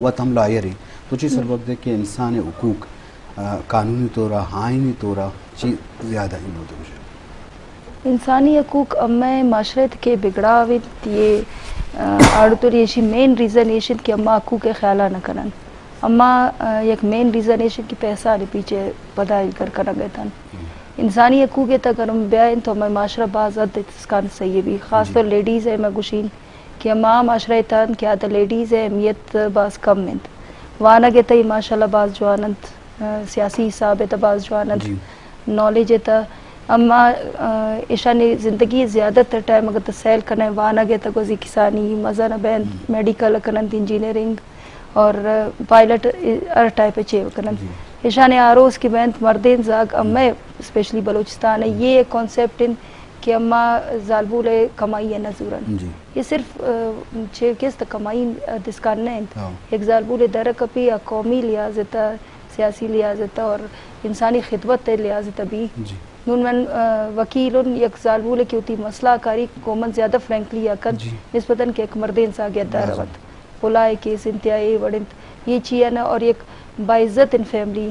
وت ہم لائر ایں۔ تو چی سبب دے کہ انسان حقوق، آ، قانونی طور ءَ، آئینی طور ءَ چی زیادہ ایں بوتگ؟ انسانی حقوق ہمے معاشرہ ءَ کہ بگڑاو انت، یہ، آ، آڑتوری ایشی مین ریزن ایش انت کہ ہما حقوق ءِ خیال ءَ نہ کنن۔ ہما، آ، یک مین ریزن ایش انت کہ پیسہ آنی پیچھے پدائل کر کنگ ءَ تن۔ انسانی حقوق ءِ تہ اگر ہم بیائیں تو ہمے معاشرہ باز حد تسکان صحیح بی، خاص طور لیڈیز ءَ میں گوشین کہ ہما معاشرہ ءِ تہ کہ آ تہ لیڈیز ءِ اہمیت باز کم انت۔ وانگ ءِ تہ ماشاءاللہ باز جوان انت، آ، سیاسی حساب ءِ تہ باز جوان انت، نالج ءِ تہ، اما، آ، ایشانی زندگی ءِ زیادہ تر ٹائم اگر تہ سیل کنئے وانگ ءِ تہ گوزی کسانی مزن بینت، میڈیکل کننت، انجینئرنگ اور، آ، پائلٹ، آ، ہر ٹائپ ءِ چیو کننت۔ ایشانی آروس کہ بینت مردین زاگ ہمے اسپیشلی بلوچستان ءَ یہ کانسیپٹ انت کہ اما زالبول ءِ کمائی ءَ نہ زورن۔ یہ صرف، آ، چے کس تہ کمائی، آ، دسکان نہ انت۔ یک زالبول ءِ در کپی یا قومی لحاظ ءِ تہ، سیاسی لحاظ ءِ تہ اور انسانی خدمت ءِ لحاظ ءِ تہ بی۔ نون من، آ، وکیل ان، یک زالبول ءِ کہ وتی مسئلہ کاری گوں من زیادہ فرینکلی ءَ کنت نسبتاً کہ یک مردین زاگ ءِ در روت۔ خلا ءِ کیس انت یا اے وڑ انت، یہ چی ءَ نہ اور یک باعزت ان فیملی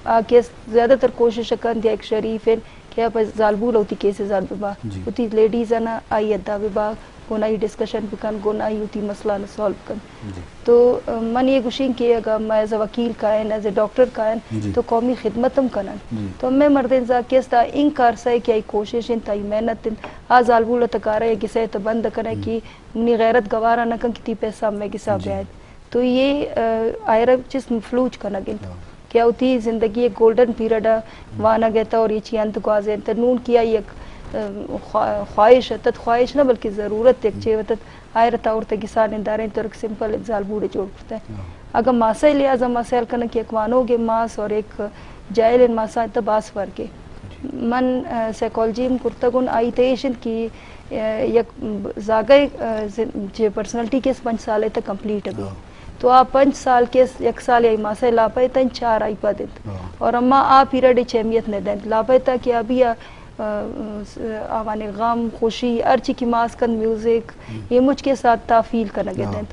آ کیس زیادہ تر کوشش کنت یا یک شریف ان کہ پہ زالبول وتی کیس ءَ زر ببا، وتی لیڈیز ءَ نہ آئی ادا ببا، گوں آئی ڈسکشن بکن، گوں آئی وتی مسئلہ نہ سالو بکن۔ تو، آ، من یہ گوشین کہ اگر میں ایز اے وکیل کائن، ایز اے ڈاکٹر کائن، تو قومی خدمت ہم کنن۔ تو ہمے مردین زاگ کہ است آ انکار سئے کہ آئی کوشش انت، آئی محنت انت، آ زالبول ءِ تہ کارئے گسئے تہ بند کنئے کہ منی غیرت گوارا نہ کن کہ تی پیسہ ہمے گسا بیائیت۔ تو یہ، آ، آئرا چست مفلوج کنگ انت کہ آ وتی زندگی ءِ گولڈن پیریڈ ءَ وانگ ءِ تہ اور یہ چی انت گوازینت۔ نون کہ آئی یک، آ، خوا-، خواہش اتت، خواہش نہ بلکہ ضرورت یک چے وتت آئرا تہ اور تہ گسان انداریں تو یک سمپل زالبول ءِ جوڑ کرتہ۔ اگاں ماسئے لحاظ ءَ ما سیل کنن کہ یک وانوگے ماس اور یک جاہلین ماسا تہ باز فرق ہے۔ من، آ، سائیکالوجی ہم کرتگ ان آئی تہ ایش انت کہ، آ، یک زاگہ، آ، زن-، چہ پرسنالٹی کیس پنچ سال ءِ تہ کمپلیٹ بی۔ تو آ پنچ سال کیس یک سال یا ماسئے لاپہ تن چار آئی پد انت۔ اور اما آ پیریڈ چہ اہمیت نہ دینت۔ لاپہ تہ کہ ابھی آ، آ، آوانی غم، خوشی، ہر چی کہ ماس کن میوزک، یہ مچ کیس آ تہ فیل کنگ ءَ دینت۔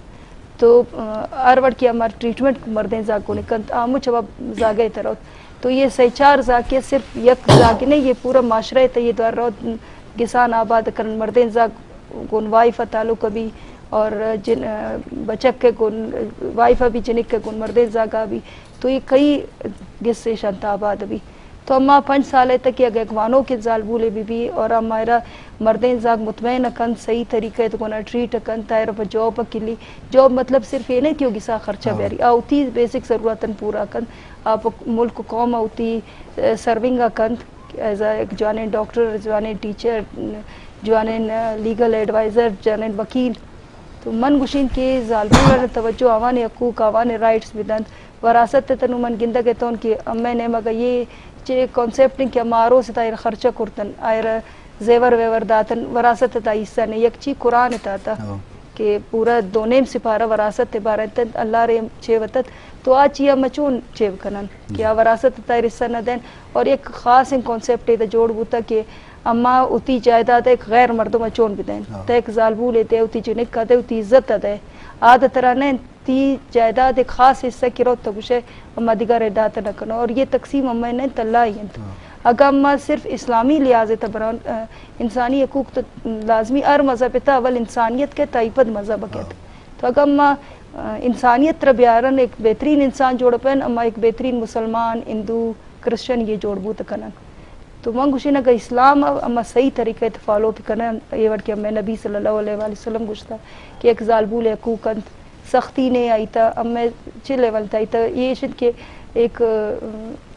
تو، آ، ہر وڑ کہ ہمار ٹریٹمنٹ مردین زاگ گون کنت، آ مچ ہما زاگہ تہ روت۔ تو یہ سئے چار زاگ کہ صرف یک زاگ نہ، یہ پورا معاشرہ تہ یہ دوار روت، گسان آباد کرن مردین زاگ گون وائف ءَ تعلق بی اور جن، آ، بچک ءَ گون وائف ءَ بی، جنک ءَ گون مردین زاگ ءَ بی۔ تو یہ کئی گس ایشان تہ آباد بی۔ تو اما پنچ سال ءِ تک اگہ یک وانوکیں زالبولے بہ بی اور اما ایرا مردین زاگ مطمئن کنت، صحیح طریقہ ءِ تو گونا ٹریٹ کنت، ایرا پہ جاب کلی، جاب مطلب صرف اے نہ کہ او گسا خرچہ بیاری، آ وتی بیسک ضرورتاں پورا کنت، آ پہ ملک و قوم ءَ وتی، آ، سرونگ ءَ کنت، ایز اے یک جوانیں ڈاکٹر، جوانیں ٹیچر، جوانیں، آ، لیگل ایڈوائزر، جوانیں وکیل۔ تو من گوشین کہ زالبول ءَ توجہ آوانی حقوق، آوانی رائٹس بدنت۔ وراثت ءِ تہ نوں من گندگ ءَ اتون کہ امئے نیمگ ءَ یہ چے کانسیپٹ انت کہ اما آروس ءِ تہ آئرا خرچہ کرتن، آئرا زیور ویور داتن، وراثت ءِ تہ حصہ نے۔ یک چی قرآن ءِ تہ تہ کہ پورا دو نیم سپارہ وراثت ءِ بارہ ءَ تہ اللہ رحم چے وتت، تو آ چی ءَ ما چون چے کنن کہ آ وراثت ءِ تہ حصہ نہ دین۔ اور یک خاص کانسیپٹ ءِ تہ جوڑ بوتا کہ اما وتی جائیداد ءَ یک غیر مردم ءَ چون بدین۔ تہ یک زالبولے دے، وتی جنک ءَ دے، وتی عزت ءَ دے۔ آ دہ ترا نہ انت، تی جائیداد ءِ خاص حصہ کہ روت تو گوشئے اما دگرے دات نہ کنو، اور یہ تقسیم امئے نہ انت، اللہ ءِ انت۔ اگاں ما صرف اسلامی لحاظ ءِ تہ بران، آ، انسانی حقوق تو لازمی ہر مذہب ءِ تہ اول انسانیت کئیت، تئی پد مذہب کئیت۔ تو اگاں ما، آ، انسانیت را بیارن، ایک بہترین انسان جوڑ پین، اما ایک بہترین مسلمان، ہندو، کرسچن یہ جوڑ بوت کنن۔ تو من گوشین اگہ اسلام ءَ اما صحیح طریقہ ءِ تہ فالو بکنن، اے وڑ کہ امئے نبی صلی اللہ علیہ وآلہ وسلم گوشتا کہ یک زالبول ءِ حقوق انت، سختی نے آئی تہ، امئے چہ لیول تہ آئی تہ، یہ شد کہ ایک،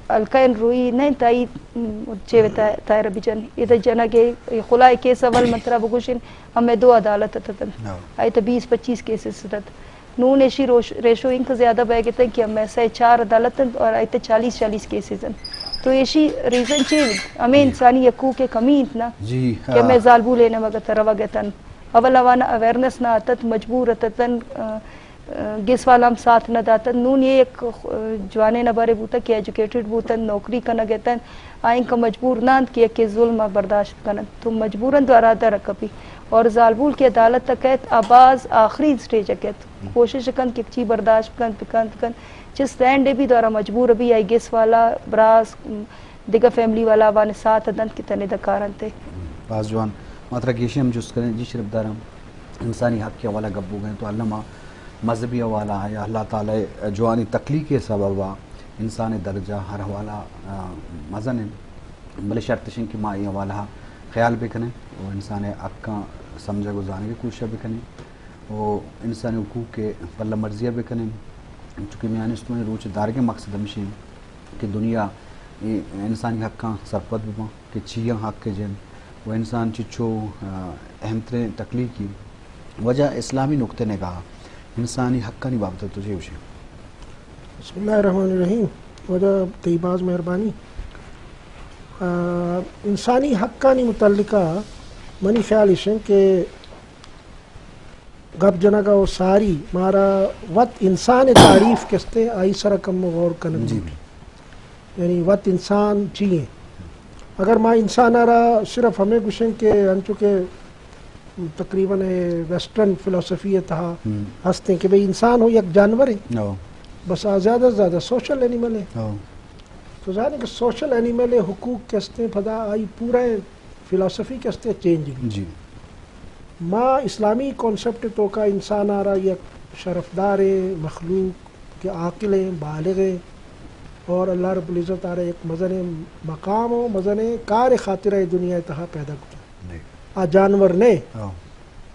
آ، ہلکین روئی نہ انت آئی، م، چے وتا تہ، تہ آئرا بجن۔ یہ تہ جنگ ءِ، یہ خلا ءِ کیس اول من ترا بگوشین، امئے دو عدالت اتتن۔ آئی تہ بیس پچیس کیسز اتت۔ نون ایشی روش-، ریشو انکہ زیادہ بئیگ اتن کہ امئے سئے چار عدالت انت اور آئی تہ چالیس چالیس کیسز انت۔ تو ایشی ریزن چے انت؟ ہمے انسانی حقوق ءِ کمی انت نا کہ ہمے زالبول ءِ نیمگ ءَ تہ روگ اتن۔ اول آوان اویئرنس نہ اتت، مجبور اتتن، آ، گس والا ہم ساتھ نہ داتن۔ نون یہ یک جوانیں نبرے بوتگ کہ ایجوکیٹڈ بوتن، نوکری کنگ اتن، آ اینکہ مجبور نہ انت کہ یکے ظلم ء برداشت بکنن، تو مجبوراً دوارا در کپی۔ اور زالبول کہ عدالت ء کیت، آ باز آخری سٹیج ء کیت، کوشش کنت کہ چی برداشت بکنت، بکنت، بکنت، چست اینڈ بھی دوارا مجبور بھی آئی گس والا براس دگہ فیملی والا آوان ساتھ دنت کہ تنے دکارنت۔ باز جوان۔ ما ترا گیشیں ہم جست کریں، جی شرف دارم، انسانی حق کے حوالہ گپ بوگئے تو الما مذہبی حوالہ یا اللہ تعالی جوانی تخلیق کے سبب انسان درجہ ہر حوالہ، آ، مزن انت، بلے شرط اش انت کہ ما اے حوالہ خیال بکنیں و انسان حقاں سمجھگ و زانگ کی کوشش بکنیں و انسانی حقوق کے پلہ مرزیہ بکنیں، چونکہ میان استمانی روچ دارگیں مقصد ہمشی انت کہ دنیا اے انسانی حقاں سرپد بباں کہ چیاں حق جن و انسان چچو، آ، اہم ترین تخلیقی وجہ اسلامی نقطہ نگاہ انسانی حقانی بابت تو چے گوشے؟ بسم اللہ الرحمن الرحیم۔ وجہ تئی باز مہربانی۔ آ، انسانی حقانی متعلقہ منی خیال اش انت کہ گپ جنگ ء ساری مارا وت انسان ء تعریف کستیں آئی سرا کم غور کنگ جی۔ بوت۔ یعنی وت انسان چی ہیں؟ اگر ما انسان ء را صرف ہمیں گوشیں کہ انچو کہ تقریباً اے ویسٹرن فلسفی ء تہا ہم۔ ہستیں کہ بھئی انسان ہو یک جانور ہے، او۔ بس آ زیادہ سے زیادہ سوشل اینیمل ہے۔ او۔ تو ظاہر ہے کہ سوشل اینیمل ء حقوق کستیں پدا آئی پورا فلسفی کستیں چینج بی۔ جی۔ ما اسلامی کانسیپٹ توکا انسان آرا یک شرفدار مخلوق کہ عاقل ہیں، بالغ ہیں اور اللہ رب العزت آرا یک مزن مقام و مزن کار خاطر ہے دنیا تہا پیدا کتا۔ جی۔ آ جانور نے۔ ہاں۔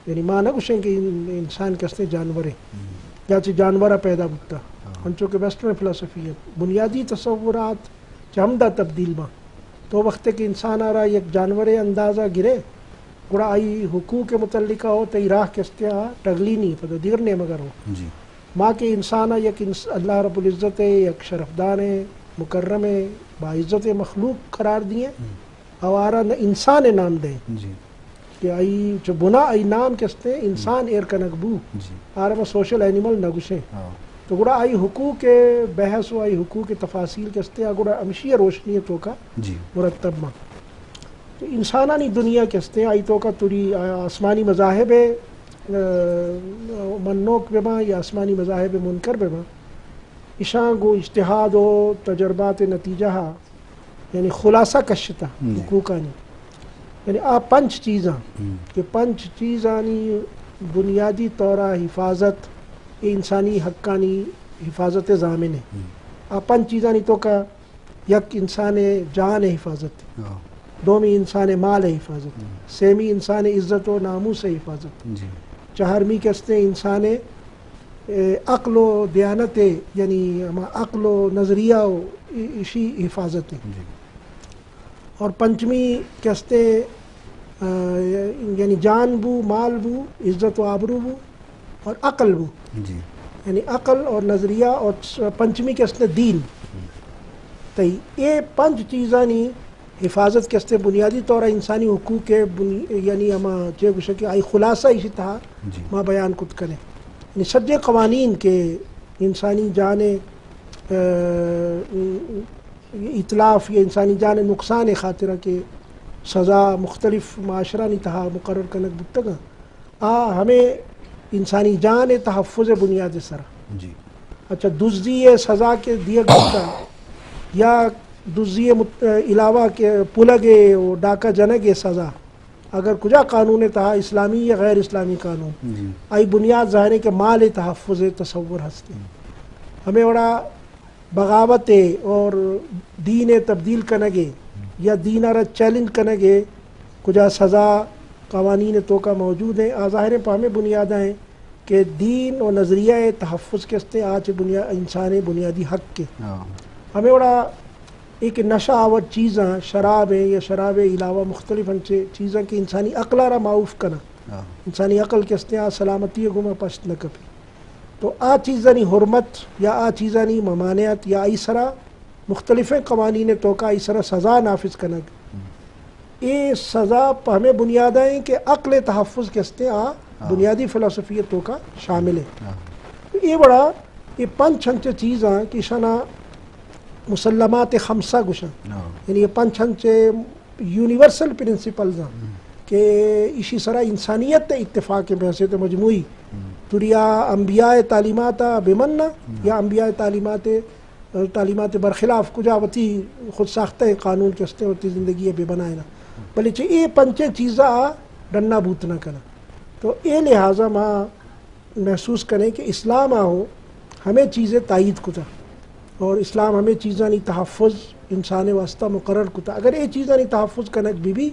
یعنی ما نہ گوشیں کہ ان-، انسان کستیں جانور ہیں۔ ہم۔ یا چہ جانور پیدا بوتا۔ ہاں۔ انچو کہ ویسٹرن فلسفی ہے، بنیادی تصورات چہ ہمدا تبدیل باں۔ تو وقت کہ انسان آرا یک جانورے اندازہ گرے، گڑا آئی حقوق متعلقہ ہو، تئی راہ کستیا ٹگلی نہیں، پدا دیر نیمگر ہو۔ جی۔ ما کہ انسان یک انس-، اللہ رب العزت ہے، یک شرفدان ہے، مکرم ہے، باعزت ہے مخلوق قرار دیے، ہم۔ او آرا نہ انسان نام دیں۔ جی۔ کہ آئی چہ بنا آئی نام کستیں انسان ہم۔ ایر کنگ بو۔ جی۔ آرا ما سوشل اینیمل نہ گوشیں۔ ہاں۔ تو گڑا آئی حقوق بحث و آئی حقوق تفاصیل کستیں، آ گڑا ہمشی روشنی توکا جی۔ مرتب ما۔ تو انسانانی دنیا کستیں، آئی توکا توری آسمانی مذاہب، آ، منوک بباں یا آسمانی مذاہب منکر بباں، اشاں گوں اجتہاد و تجربات نتیجہ ہا یعنی خلاصہ کشتا جی۔ حقوقانی۔ یعنی آ پنچ چیزاں ہم۔ کہ پنچ چیزانی بنیادی طورا حفاظت، اے انسانی حقانی حفاظت ضامن ہے۔ ہم۔ آ پنچ چیزانی توکا یک انسان جان حفاظت ہے۔ ہاں۔ دومی انسان مال حفاظت ہے۔ ہم۔ سیمی انسان عزت و ناموس حفاظت ہے۔ جی۔ چہارمی کستیں انسان اے، عقل و دیانت، یعنی ہما عقل و نظریہ و ای-، ایشی حفاظت ہے۔ جی۔ اور پنچمی کستے، آ، یعنی جان بو، مال بو، عزت و آبرو بو اور عقل بو۔ جی۔ یعنی عقل اور نظریہ اور س-، پنچمی کستے دین۔ ہم۔ تئی اے پنچ چیزانی حفاظت کستے بنیادی طور انسانی حقوق ہے، بنی-، یعنی ہما چے گوشے کہ آئی خلاصہ اسی تہا جی۔ ما بیان کت کنے۔ یعنی سجے قوانین کہ انسانی جان، آ، اتلاف یا انسانی جان نقصان خاطرہ کہ سزا مختلف معاشرانی تہا مقرر کنگ بوتگاں۔ آ ہمے انسانی جان تحفظ بنیاد سرا۔ جی۔ اچھا، دزی سزا کہ دیگ بوتا یا دزی مت-، علاوہ کہ پلگ و ڈاکہ جنگ سزا، اگر کجا قانون تہا، اسلامی یا غیر اسلامی قانون، جی۔ آئی بنیاد ظاہر ہے کہ مال تحفظ تصور ہستے۔ ہمیں وڑا بغاوت اور دین تبدیل کنگے یا دین را چیلنج کنگے کجا سزا قوانین توکا موجود ہیں، آ ظاہر ہیں پہ ہمیں بنیادہ ہیں کہ دین و نظریہ تحفظ کستے آ چہ بنیا-، انسان بنیادی حق کے۔ ہاں۔ ہمیں وڑا ایک نشہ آور چیزاں، شراب ہیں یا شراب علاوہ مختلف انچے چیزاں کہ انسانی عقل را معاف کنا۔ ہاں۔ انسانی عقل کستے آ سلامتی گما پشت نہ کپی۔ تو آ چیزانی حرمت یا آ چیزانی ممانعت یا آئی سرا مختلفیں قوانین توکا آئی سرا سزا نافذ کنگ۔ ہم۔ اے سزا پہ ہمیں بنیادہ ہیں کہ عقل تحفظ کستے آ ہاں۔ بنیادی فلسفی توکا شامل ہے۔ ہاں۔ اے وڑا اے پنچ انچیں چیزاں کہ ایشانا مسلمات خمسہ گوشن۔ ہاں۔ یعنی اے پنچ انچیں یونیورسل پرنسپلز ہیں کہ ایشی سرا انسانیت اتفاق بحیثیت مجموعی دنیا انبیاء تعلیمات بمننا یا انبیاء تعلیمات، تعلیمات برخلاف کجا وتی خود ساختہ قانون کہ استیں وتی زندگی بہ بنائینا، بلے چہ اے پنچیں چیزا ڈنا بوت نہ کنا۔ تو اے لحاظا ما محسوس کنیں کہ اسلام آ ہو ہمیں چیزیں تائید کتا اور اسلام ہمیں چیزانی تحفظ انسان واسطہ مقرر کتا۔ اگر اے چیزانی تحفظ کنگ بی بی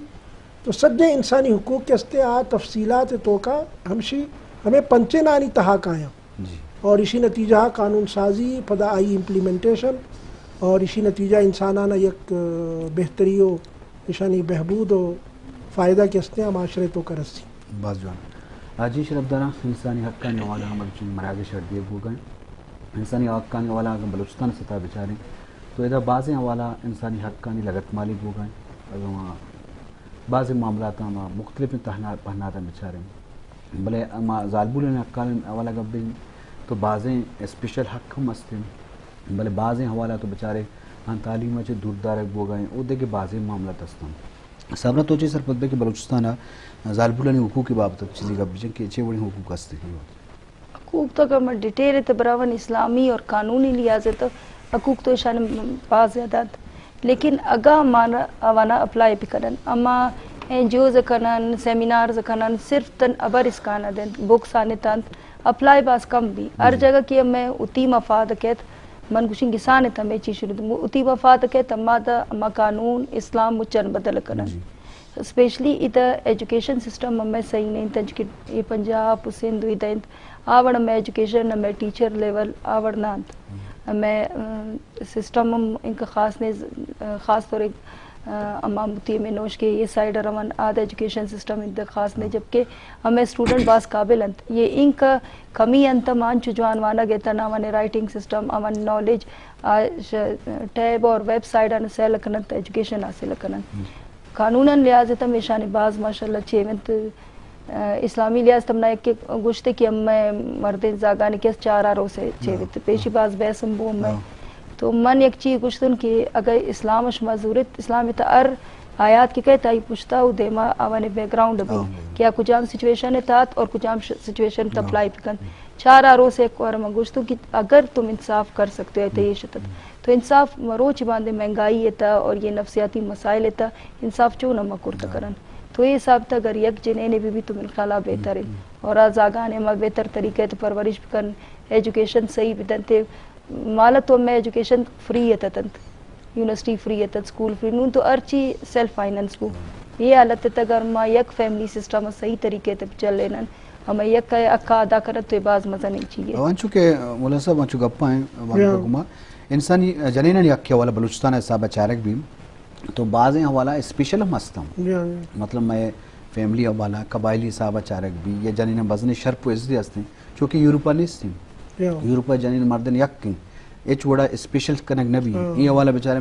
تو سجیں انسانی حقوق کہ استے آ تفصیلات توکا ہمشی ہمیں پنچینانی تہا کایاں۔ جی۔ اور اسی نتیجہ قانون سازی، پدا آئی امپلیمنٹیشن اور اسی نتیجہ انسانانا یک، آ، بہتری و اشانی بہبود و فائدہ کہ استے آ معاشرے توکا رسی۔ باز جوان۔ آ، جی شرفداراں، انسانی حقانی حوالہ ہم چون مراگش اڈ دیگ بوگا انت۔ انسانی حقانی حوالہ اگر بلوچستان سطح بچاریں تو ادا بازیں حوالہ انسانی حقانی لگتمالی بوگا انت۔ اگر وہاں بازیں معاملات ہم مختلف پہنا-، پہناتا بچاریں۔ بلے ہما زالبولانی حقانی حوالہ گپ بیں تو بازیں اسپیشل حق ہم است انت۔ بلے بازیں حوالہ تو بچارے آں تعلیم ء چہ دور دارگ بوگا انت، او دگہ بازیں معاملات است انت۔ صبرا تو چے سرپد بے کہ بلوچستان ء زالبولانی حقوق ء بابت ء چیزے گپ بجن کہ چے وڑیں حقوق است انت؟ حقوق تو اگر من ڈیٹیل ء تو براون اسلامی اور قانونی لحاظ ء تو حقوق تو ایشان باز زیادہ انت، لیکن اگاں من آوانا اپلائی بکنن، اما این جی اوز کنن، سیمینارز کنن، صرف تن ابر اسکان دنت، بکس آنت انت، اپلائی باز کم بی۔ ہر جگہ کہ ہمیں اتی مفاد کیت، من گوشیں گسان ات ہمیں چیز شروع دوں، اتی مفاد کیت، اما دا، اما قانون، اسلام مچن بدل کنن۔ جی۔ اسپیشلی ادھر ایجوکیشن سسٹم ہمیں صحیح نہیں انت، کہ یہ پنجاب، سندھ، ادھر انت، آ وڑ ہمیں ایجوکیشن، ہمیں ٹیچر لیول آ وڑ نہ انت۔ ہمیں، ام، سسٹم ہم انکا خاص نے، خاص طور، آ، ہما متی ہمیں نوش کہ یہ سائیڈ روان، آ دا ایجوکیشن سسٹم انت خاص نے، جبکہ ہمیں اسٹوڈنٹ باز قابل انت۔ یہ انکا کمی انت، ہم انچو جوان وانگ ایت، نہ ہمیں رائٹنگ سسٹم، ہمیں نالج، آ، ش-، ٹیب اور ویب سائٹ آن سیل کننت، ایجوکیشن حاصل کننت۔ قانوناً لحاظ ات ہمیشانی باز ماشاءاللہ چے انت، آ، اسلامی لحاظ تم نہ کہ گوشتے کہ ہمیں مردین زاگانی کہ چار آ روسے چے بیت۔ پیشی باز بحث ہم بو ہمیں۔ تو من یک چیز گوشتن کہ اگر اسلام شما زورت، اسلام تا ہر آیات کہ کہتا ہی پشتا و دیما آوانے بیک گراؤنڈ بھی کہ آ کجام سچویشن تات اور کجام ش-، سچویشن تپلائی بکن۔ چار آ روسے ایک بار من گوشتو کہ اگر تم انصاف کر سکتے ہو تو یہ شتت۔ تو انصاف مروچی باندے مہنگائی ات اور یہ نفسیاتی مسائل ات، انصاف چون ہم کرت کرن۔ تو یہ حساب تا اگر یک جنینے بھی بھی تو من خیالا بہتر ہے۔ اور آ زاگانے ہما بہتر طریقے تو پرورش بکن، ایجوکیشن صحیح بدنتے۔ مالا تو ہمیں ایجوکیشن فری اتت انت، یونیورسٹی فری اتت، سکول فری، نون تو ہر چی سیلف فائنانس بو۔ یہ حالت ات اگر ما یک فیملی سسٹم صحیح طریقے تے چلینن، ہمیں یک حق ادا کرت تو یہ باز مزن چیز ہے۔ او انچو کہ مولا صاحب انچو گپا ہیں، بانک حکومت انسانی جنینانی حق حوالہ بلوچستان حساب چارگ بھی تو بازیں حوالہ اسپیشل ہم ہستم۔ مطلب میں فیملی حوالہ قبائلی حساب چارگ بھی یا جنین بزن شرپ و عزت ہستیں، چونکہ یورپا نیستیں۔ یورپا جنین مردن یک ہیں، ہچ وڑا اسپیشل کنگ نہ بھی۔ یہ حوالہ بیچارے